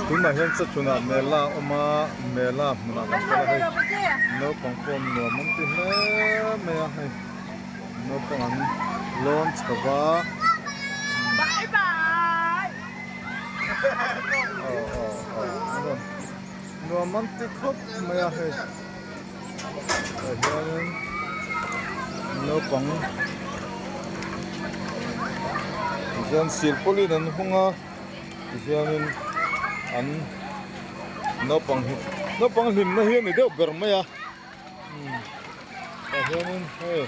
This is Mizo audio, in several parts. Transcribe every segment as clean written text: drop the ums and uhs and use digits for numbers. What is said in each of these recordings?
Tunah hian chawchhunah mela a awm a, mela hmunah kan kal a hei naupang pawh nuam an ti hle mai a hei naupang an lawn chho va aw aw aw nuam an ti khawp mai a hei tah hianin naupang tihian silpawlin an hung a tihianin an naupang hi naupang hlimna hi a ni deuh ber mai a tah hianin hei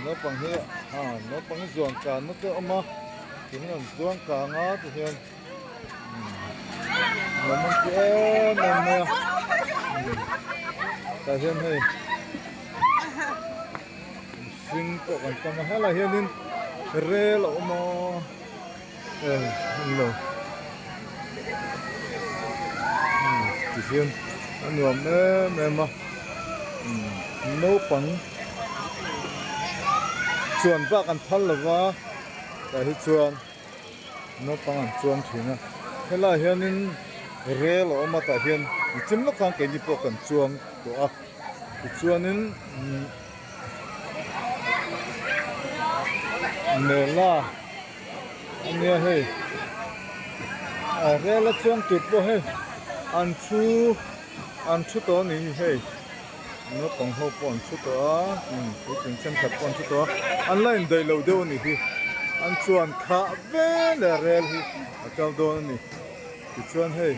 naupang hi ah naupang hi zuan kanna te a awm a tihian an zuang kang a tihian. Nuam an ti em em mai a tah hian hei mihring pawh kan tam a helai hianin rel a awm a eh englo tihian a nuam em em a naupang chuan bak an phal lova tah hi chuan. Naupang an chuang thin a, helaiah hianin rel a awm a tah hian nichim lawk khan keini pawh kan chuang tawh a tichuanin mela a nia hei a rel a chuang tur pawh hei an thu an thu tawh a ni hi hei naupang ho pawh an thu tawh a puitling thenkhat pawh an thu tawh a an la indaih loh deuh a nih hi an chuan khah vel leh rel hi a kal dawn a ni tichuan hei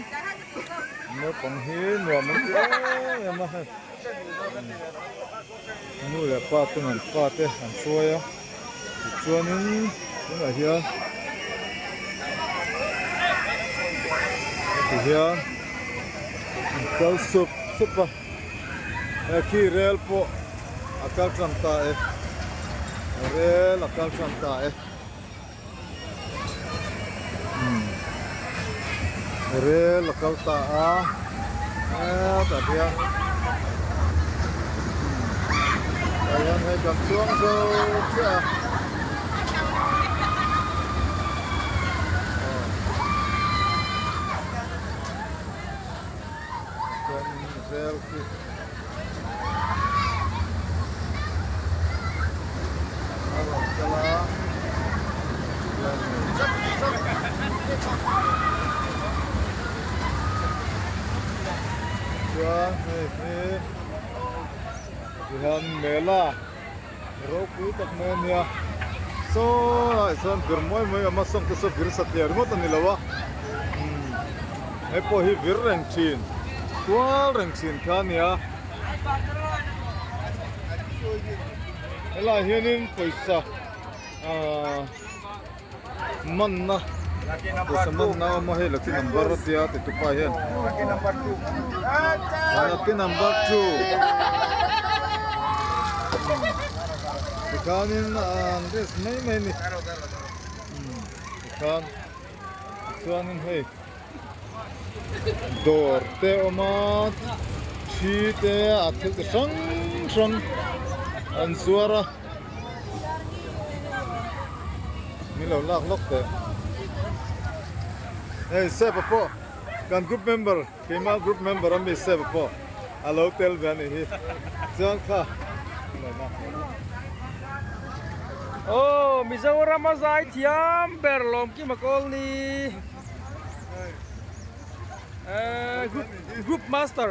naupang hi nuam an ti em em a hei nu leh pa ten an fa te an hruai a tichuanin tunah hian heti hian an kal sup sup a he khi rel pawh a kal tan ta e rel a kal tan ta e rel a kal ta a hetah hian tah hian hei kan chuang zo chiah a. Chuanin rel khi a rawn kal a chuan hei hi tihian mela ropui tak mai a nia saw lai sawn vir mawi mawi a awm a sawng te saw vir satliah ringawt a ni lo a hei pawh hi vir reng thin kual reng thin kha a nia helaiah hianin pawisa ahh manna pawisa manna a awm a hei lucky number a tia ti tupa hian lucky number 2 tikhanin an dress mai mai a ni tikhan tichuanin hei dawr te a awm a thi te a thil chi hrang hrang an zuar a min lo lak lawk teh hei sepa pawh kan group member keima group member ami sepa pawh a lo tel ve a nih hi chuan kha Aw Mizoram a zai thiam ber Lawmkima Kawlni. Group group master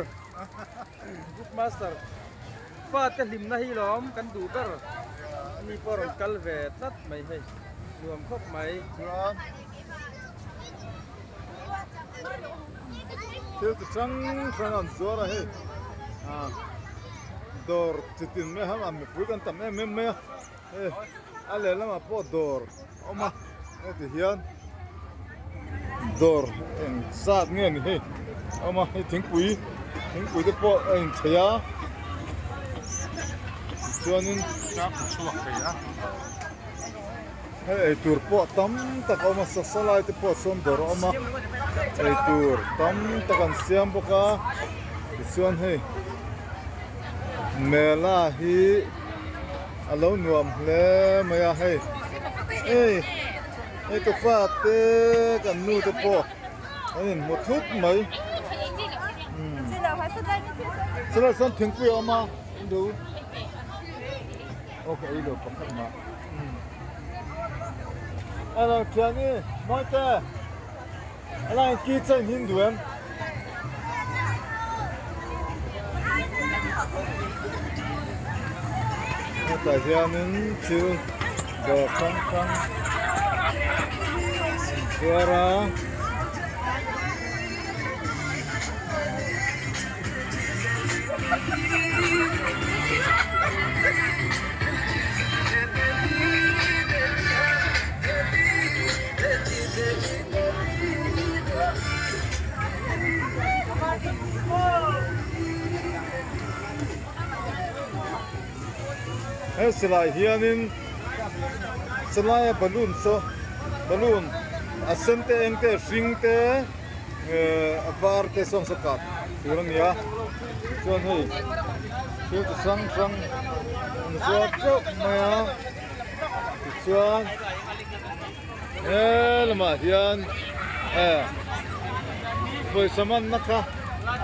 group master fate hlimna hi lawm kan duh ber ani pawh rawn kal ve tlat mai hei nuam khawp mai. Thil chi hrang hrang an zuar a hei ah dawr chi tin mai a mipui kan tam em em mai a hei a lehlamah pawh dawr a awm a heti hian dawr eng zat nge ni hei a awm a hei thingpui thingpui te pawh a inchei a tichuanin hei eitur pawh tam tak a awm a sasa lai te pawh sawn dawr a awm a eitur tam tak an siam bawk a tichuan hei mela hi a lo nuam hle mai a hei hei hei ka fa te kan nu te pawh An inhmu thut mai. Chulaiah chuan thingpui a awm a, do. Aw ka ei lo pakhat mah. Hello thiani Mawite helai in key chain hi in duh em? Hetah hianin thil dawr hrang hrang an zuar a. He silai hianin chulaia balloon saw balloon a sen te eng te hring te ehh a var te sawn saw kah tur a ni a chuan hei thil chi hrang hrang an zuar teuh mai a tichuan he lamah hian eh pawisa manna kha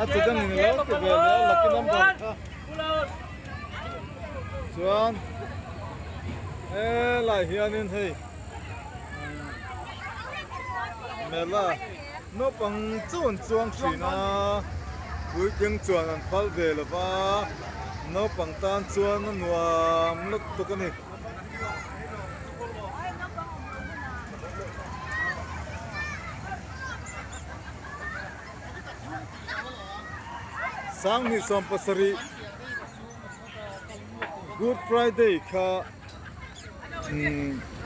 a chi dangin alo ti ve leh a lucky number kha chuan helaiah hianin hei mela naupang chu an chuang thin a puitling chuan an phal ve lo va naupang tan chuan a nuam lutuk a ni. Sanghnih 70 Good Friday kha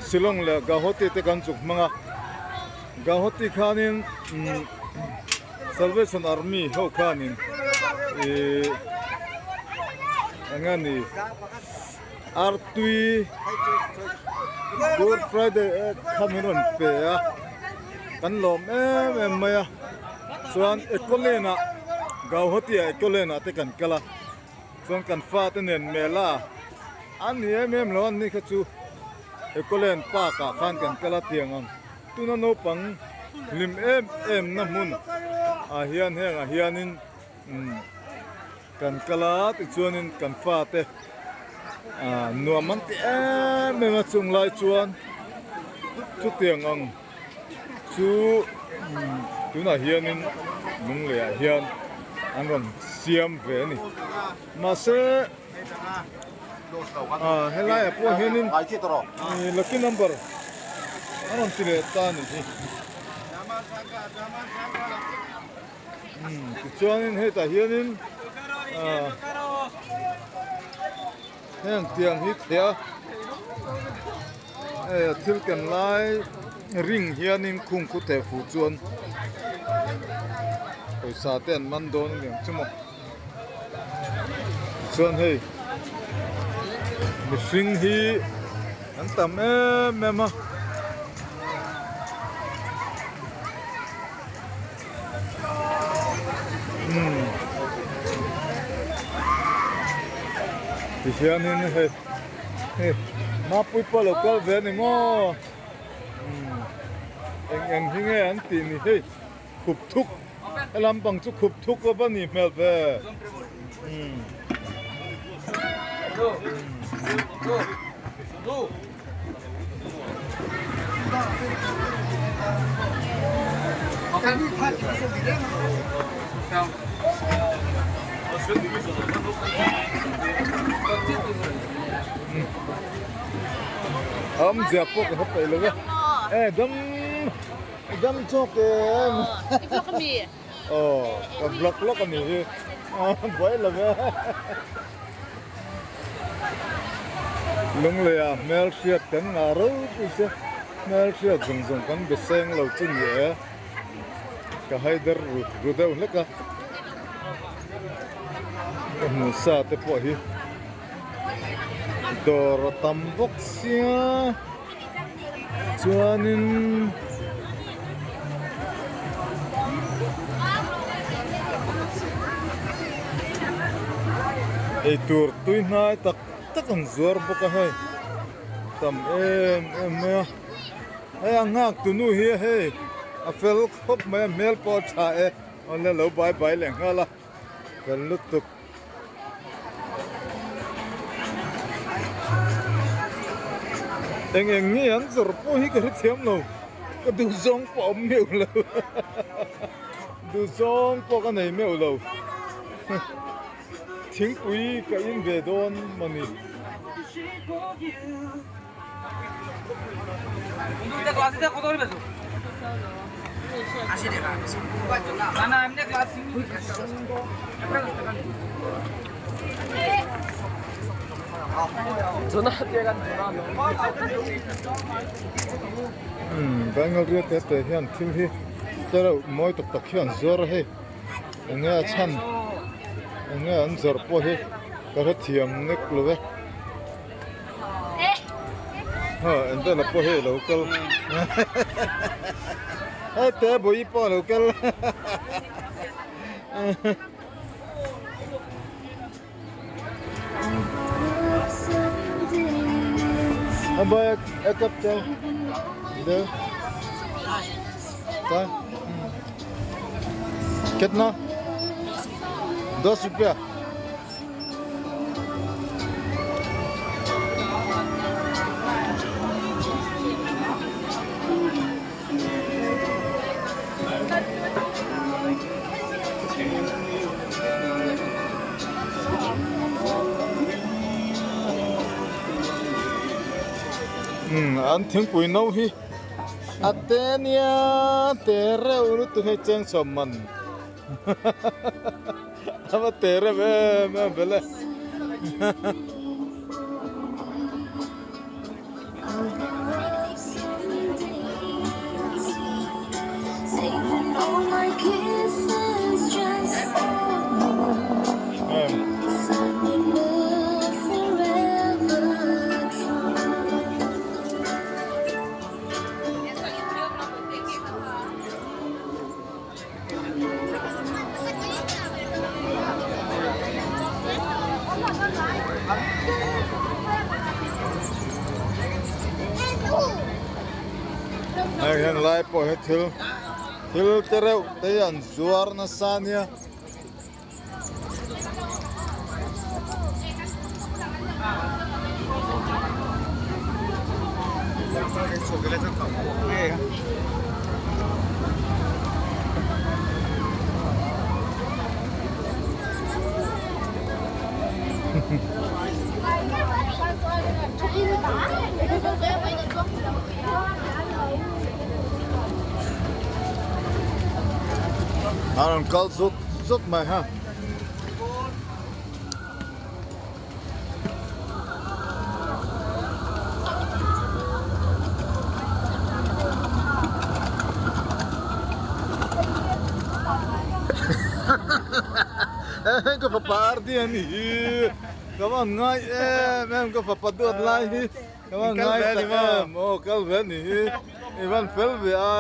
Shillong leh Gauhati te kan chuk hmang a, Gauhati khanin Salvation Army ho khanin ihh eng a ni Artui Good Friday kha min rawn pe a, kan lawm em em mai a, chuan Ecoland ah Gauhati ah Ecoland ah te kan kal a. Chuan kan fate nen mela an ni em em lo an ni kha chu Ecoland Park ah khan kan kal a tiang ang tuna naupang hlim em em na hmun ah hian heng ah hianin umm kan kal a tichuanin kan fate ah nuam an ti em em a chung lai chuan chutiang ang chu tunah hianin lunglei ah hian an rawn siam ve a ni mahse ah helai ah pawh hianin lucky number an rawn ti leh ta a nih hi tichuanin hetah hianin ah Heng tiang hi theh a hei a thil ken lai ring hianin khung khu theh fuh chuan pawisa te an man dawn a niang chu maw tichuan hei mihring hi an tam em em a. Ti hianin hei hei mapui pawh a lo kal ve a ni maw eng eng hi nge an tih ni hei khup thuk he lampang chu khup thuk a va nih hmel ve. Awmzia pawh ka hre peih lo e e dam dam chawk em aw ka vlog lawk a nih hi buai lo e. Lungleiah hmelhriat kan ngah ropui che, hmelhriat zawng zawng kan be seng lo chu ni e, ka haider ru ru deuh hlek a, ka hmuh sa te pawh hi dawr a tam bawk sia chuanin. Eitur tui hnai tak tak an zuar bawk a hei tam em em mai a hei a nghak tu nu hi hei A fel khawp mai a hmel pawh a tha e awle lo bai bai leh nghal a fel lutuk. Eng eng nge an zawrh pawh hi ka hrethiam lo ka duh zawng pawh a awm meuh lo duh zawng pawh ka nei meuh lo thingpui ka in ve dawn mawni. Umm Bengal ria te te hian thil hi te reuh mawi tak tak hian zuar a hei eng nge a chhan eng nge an zawrh pawh hi ka hrethiam nek lo e. Ha eng vel pawh hei alo kal hei te bawi pawh alo kal Boy, ek cup chai. De. Chai. Kitna? 10 rupiah. Umm an thingpui no hi a te nia te reuh lutuk hei cheng chawm man. A va te reuh em em vel e. Hei hian lai pawh hi thil thil te reuh te hi an zuar nasa ania. A rawn kal zut zut mai ha. Ka fapa ardi a ni hi ka van ngai em em ka fapa duat lai hi ka van ngai tak em aw kal ve a ni hi i van fel ve a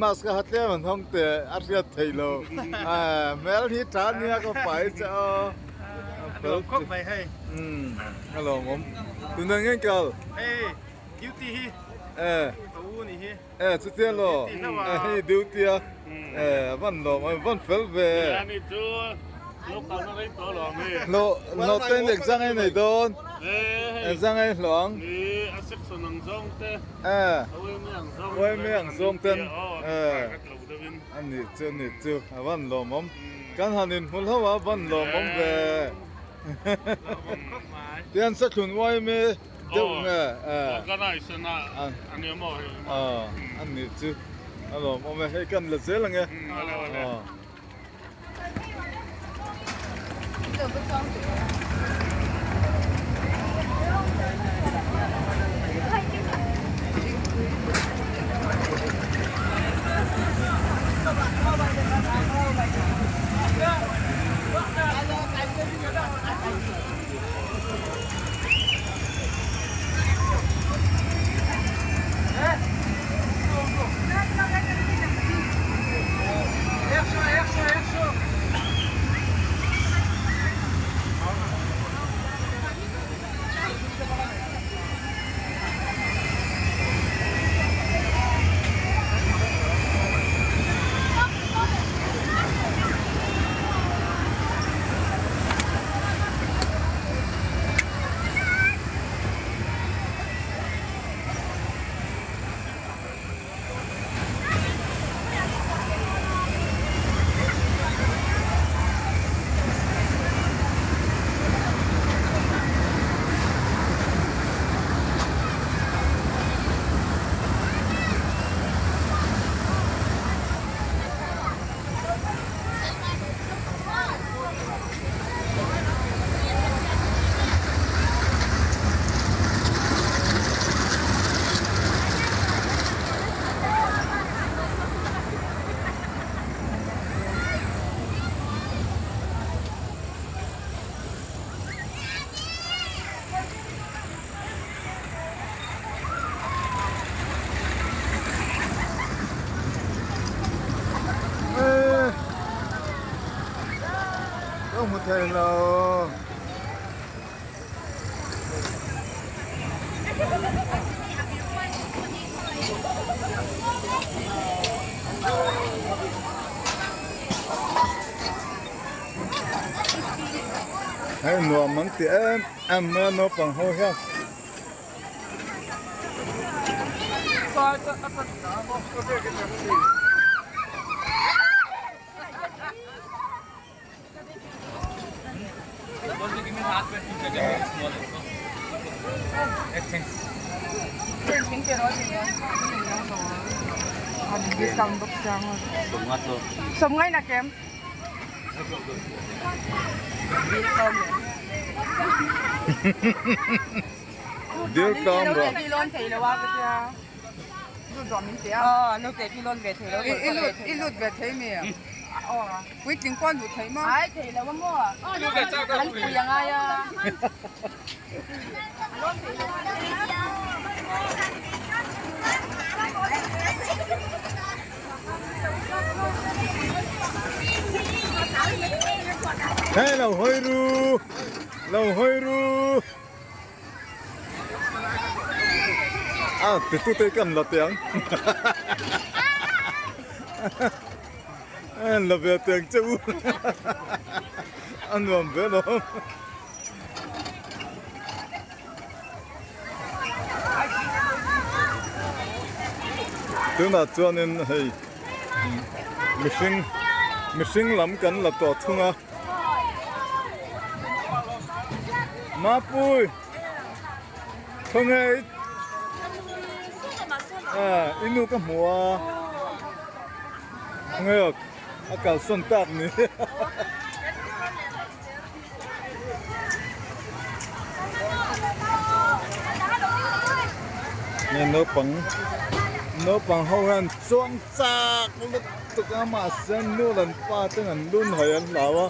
mask a ha tlem an hawng teh a hriat theih lo hmel hi tha nia ka fapa hi che aw. Lawm khawp mai hei. Umm a lawmawm. Tuna nge kal? Hei duty hi. Eh. Ka u ni hi. Eh chutia law. Eh hei duty a. Eh a van lawm a van fel ve. Ani chu lo kal na rei tawh lawm hei. Hlawh hlawh te in exam ei nei dawn. Eh hei. Exam ei hlawh ang. Ni a section ang zawng te. Eh. A uaimi ang zawng. Uaimi ang zawng ten. Eh. A nih chu a nih chu a van lawmawm. Kan han inhmu hlauh a van lawmawm ve. Tian sathlun uaimi deuh nge. A nih chu a lawmawm e hei kan la zel ang e. hmu thei lo. Hei nuam an ti em em mai a naupang ho hian. Dil tlawm rawh. Hey lo hawi ru lo hawi ru a titu te kan la teh ang an la ve teh ang che u a nuam ve alawm. Tunah chuanin hei mihring mihring lam kan la tawh thung a Mapui khawnge i i nu ka hmu a khawnge a kalsawn tak ni. Nge naupang naupang ho hian chuang chak lutuk a mahse nu leh an pa ten an lun haih an hlau a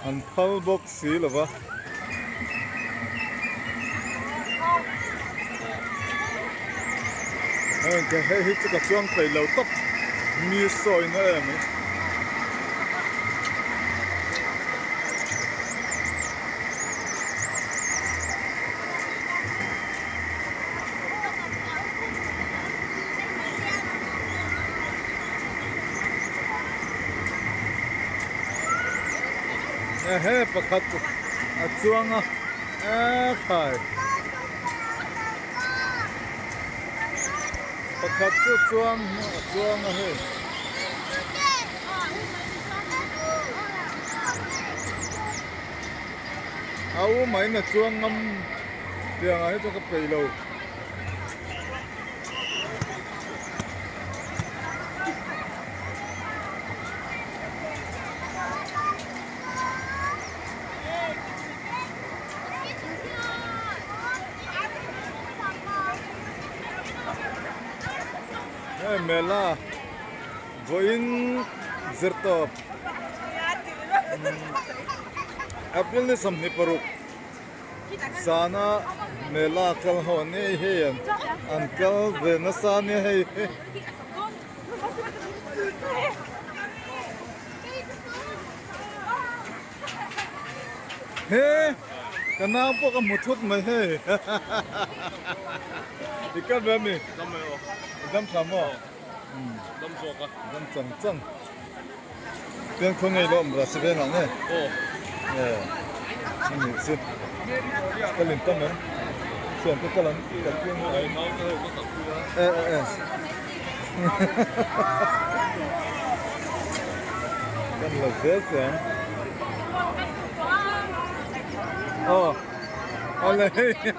an phal bawk si lo va. Hei hi chu ka chuang peih lo tawp mi sawi na em hi. Ehe pakhat a chuang a ekhai pakhat chu chuang a chuang a hei. A u mai na chuang ngam tiang ah hi chuan ka peih lo. Hei mela vawiin zir tawp April ni 26 zana mela kal ho an nei hei an kal ve nasa ania hei. He ka nau pawh ka hmu thut mai hei i kal ve ami dam mai aw i dam tha maw dam zawk a dam chang chang pian khaw ngei lo awm ra si veng ah nge aw e ani chu ka lin tam em thian te kal an kal pui maw ai nau te ho ka kal pui a e e e Kan la zel teh ang. Aw awle hei hei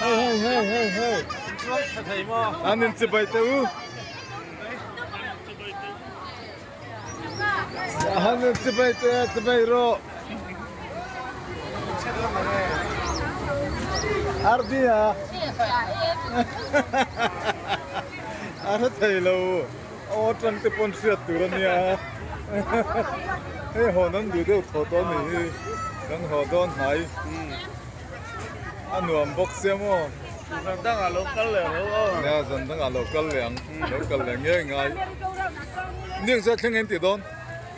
hei hei hei hei an in chibai teh u an in chibai teh a chibai rawh Ardi a a hre thei lo aw atang te pawn hriat tur a nia hei hawn an duh deuh thaw tawh a nih hi kan haw dawn hnai a nuam bawk sia maw zan dangah lo kal leh ang aw nia zan dangah lo kal leh ang lo kal leh ngei ngai ni ang chu a thleng en tih dawn.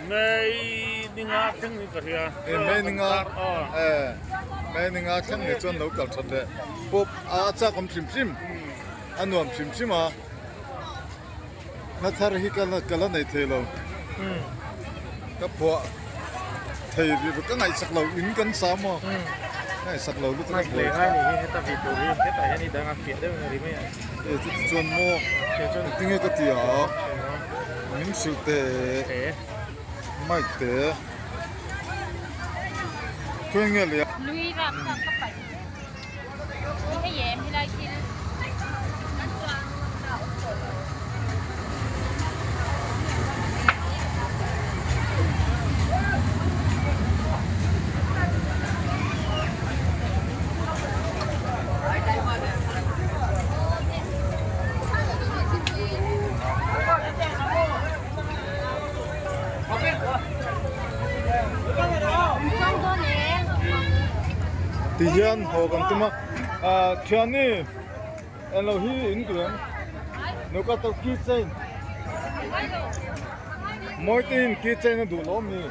May ni nga thleng niin ka hria. E May ni nga e May ni nga thleng ni chuan lo kal that leh pawp a chak awm hrim hrim a nuam hrim hrim a hla thar hi ka ka la nei thei lo ka phuah thei rih ka ngaihsak lo in kan sa maw ngaihsak lo lutuk a buai thlak. Heta vi tur hi hetah hian i dang a fiah deuh in a ri mai a. E chuti chuan maw engtinge ka ti a min hrilh teh mic te khawi nge le. Lui ram kha ka paih i hei em helai thil Ti hian haw kan tum a ah thiani englo hi in duh em nuka tawh key chain mawi te in key chain a duh lo ami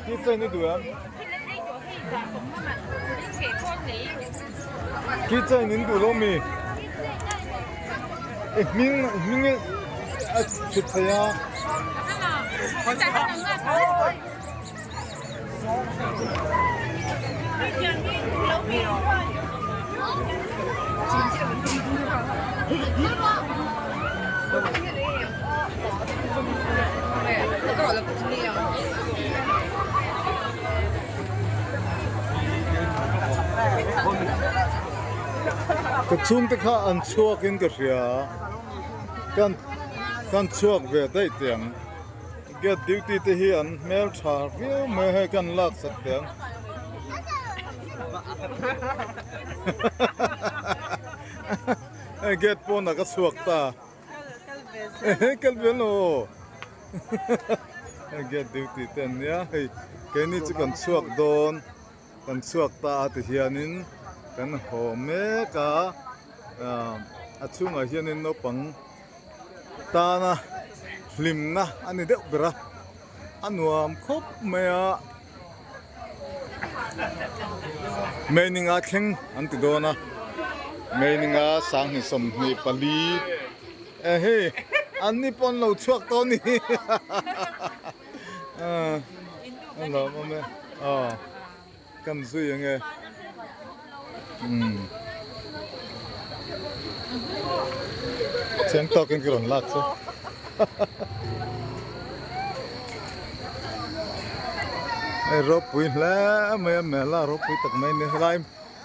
key chain i duh em. Key chain in duh lo mi i hming hming a chhut thei a. Ka chhungte kha an chhuak in ka hria kan kan chhuak ve daih teh ang gate duty te hi an hmel tha viau mai hei kan lak sak teh ang hei gate pawnah ka chhuak ta. Kal ve lo gate duty te an nia hei keini chu kan chhuak dawn kan chhuak ta a ti hianin kan haw mek a a chhungah hianin naupang tana hlimna a ni deuh ber a a nuam khawp mai a Meininga thleng an ti dawn a Meininga sanghnih 24 e hei an ni pawh an lo chhuak tawh a ni a lawm awm e aw kan zui ang e umm chiang tawkin ka rawn lak chu. Hei ropui hle mai a mela ropui tak mai a ni helai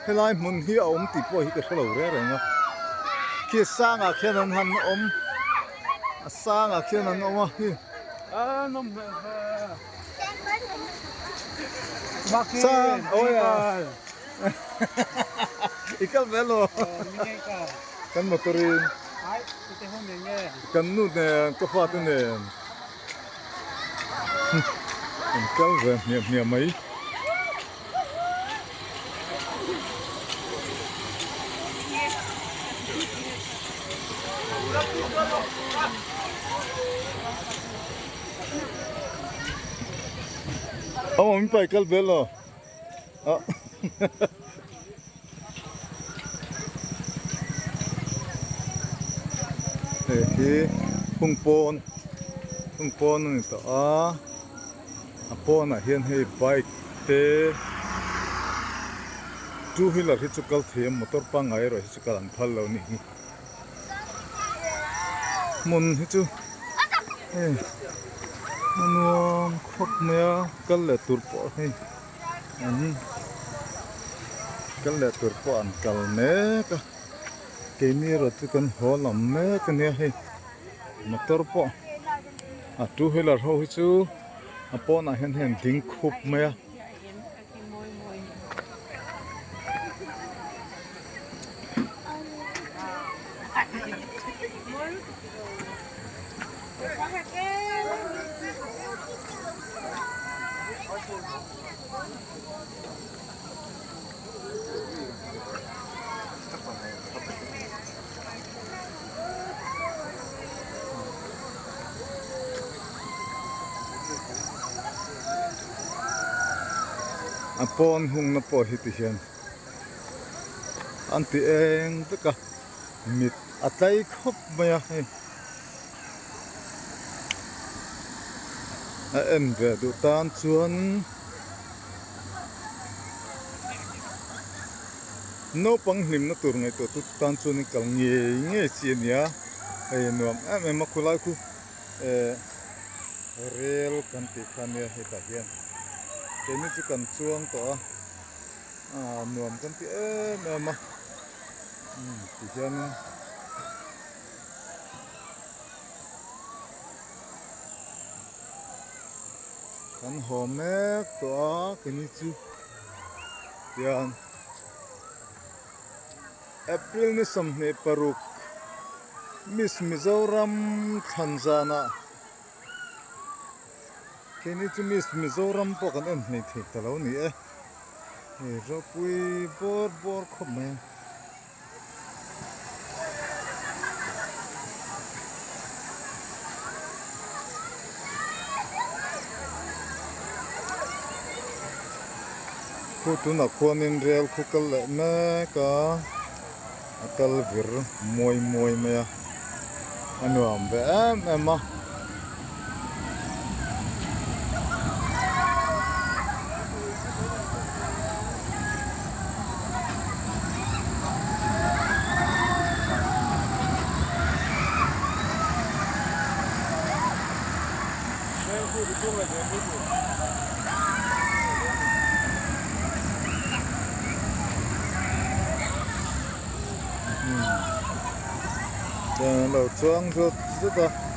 helai hmun hi a awm tih pawh hi ka hrelo reng reng a khi sangah khian an han awm a sangah khian an awm a hi sang awi a i kal ve lo kan motor in kan nu nen ka fate nen An kal ve hmiah hmiah mai. Awm min pai kal vel lo. Ah. Hei hi hung pawn hung pawn a ni tawh a a pawnah hian hei bike te two wheeler hi chu kal thei a motor pangngai erawh hi chu kal an phal lo a nih hi hmun hi chu hei a nuam khawp mai a kal leh tur pawh hei. An kal leh tur pawh an kal mek a keini erawh chu kan haw lam mek a nia hei motor pawh a two wheeler ho hi chu a pawnah hian hei an ding khup mai a. A pawn hungna pawh hi ti hian an ti eng vek a mit a tlai khawp mai a hei a en ve duh tan chuan naupang hlimna tur ngaihtuah tu tan chuan in kal ngei ngei chi a ni a hei nuam em em a khulai khu eh rel kan tih kha nia hetah hian keini chu kan chuang tawh a ah nuam kan ti em em a umm ti hianin kan haw mek tawh a keini chu tian April ni 26 Miss Mizoram thlan zanah keini chu Miss Mizoram pawh kan en hleih theih ta lo ni e hei ropui bawr bawr khawp mai a. Khu tunah khuanin rel khu kal leh mek a a kal vir muai muai mai a a nuam ve em em a. Chuan a lo chuang zut zut a.